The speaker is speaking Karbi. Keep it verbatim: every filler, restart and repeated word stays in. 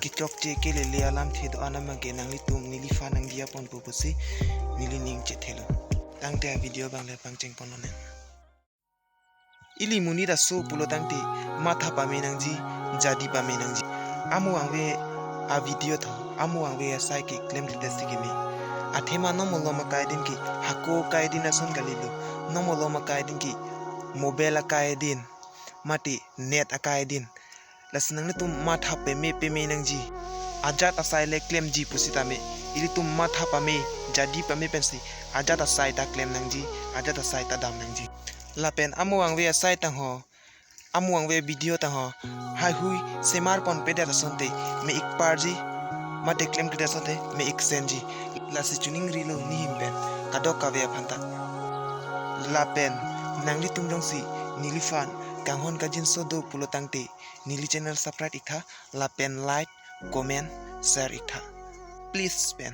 kechokche kelele alamthe do-an abangke nanglitum neliphan nangdiya ponpo pusi neli ning chethelo. Tangte a video abang le pangcheng ponlonang. Ili monit aso pulo tangte matha pame nangji, jadi pame nangji. Amo vangve a video tho, amo vangve asai ke klemkledet si keme. Athema non malom akai din ke hako akai din ason kalilo. Non malom akai din ke mobile akai din, mate net akai din. Lasi nanglitum matha peme peme nangji. Ajat asai le klemji pusitame, ilitum matha pame, jadi pame pensi ajat asai ta klem nangji, ajat asai ta dam nangji. Lapen amo vangve asai tangho, amo vangve video tangho, haihui semar ponpedet asonte me-ik parji, mate klemkledet asonte me-ik senji. Lasi choningrilo neli ahin pen kadokave aphan ta. Lapen nanglitum jongsi neliphan kanghon kangjinso do pulo tangte, neli channel subscribe iktha, lapen like, comment, share iktha. Please pen.